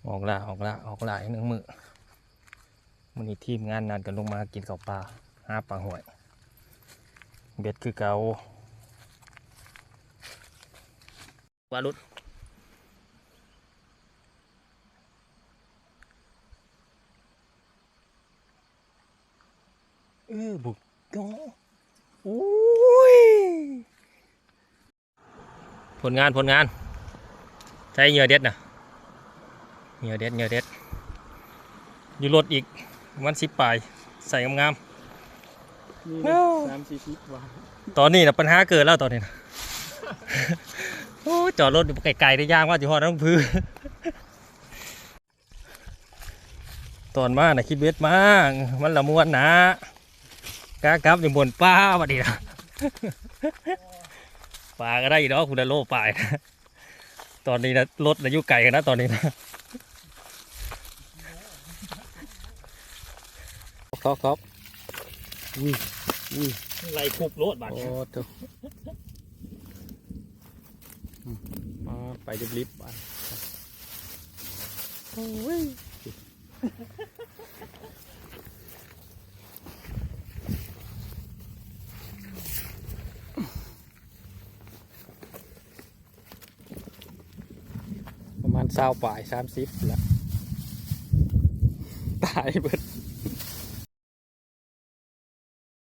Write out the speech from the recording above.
ອອກລ່າ ອອກລ່າ ອອກລ່າອີກໜຶ່ງມື້. ມື້ນີ້ທີມງານນັດກັນລົງມາກິນເຂົ້າປ່າ ຫາປາຫ້ວຍ ເບັດຄືເກົ່າ. ວ່າຫຼຸດ ເອີ ບຸກ ໂອ້ຍ. ຜົນງານ ຜົນງານ ໃຊ້ເຫຍື່ອເດັດນະ ເຫຍື່ອເດັດ ເຫຍື່ອເດັດ ຢູ່ລົດອີກປະມານສິບປາຍ ໃສ່ງາມໆ ມີ ໂອ້ ສາມສີ່ສິບວ່າ ຕອນນີ້ນະ ປັນຫາເກີດແລ້ວຕອນນີ້ນະ. ໂອ້ ຈອດລົດຢູ່ໄກໆ ໄດ້ຍ່າງມາຊິຮອດນ້ຳຜື. ຕອນມານະ ຄິດເບັດມາ ມັນລະມ່ວນນະ ກາກັບຢູ່ບ່ອນປ່າບັດນີ້ນະ ປາກໍໄດ້ຢູ່ດອກ ພຸ້ນລະໂລປາຍນະ. ຕອນນີ້ນະ ລົດນະຢູ່ໄກນະ ຕອນນີ້ນະ. ຄອກ ຄອກ ອຸ້ຍ ອຸ້ຍ ໄລ່ຄຸບໂລດບາດ ໂອ້ໂຕ. ອືມ ມາໄປລິບໆ ບາດ ໂອ້ຍ ປະມານຊາວປາຍ ສາມສິບແຫຼະ ຕາຍເບິດ.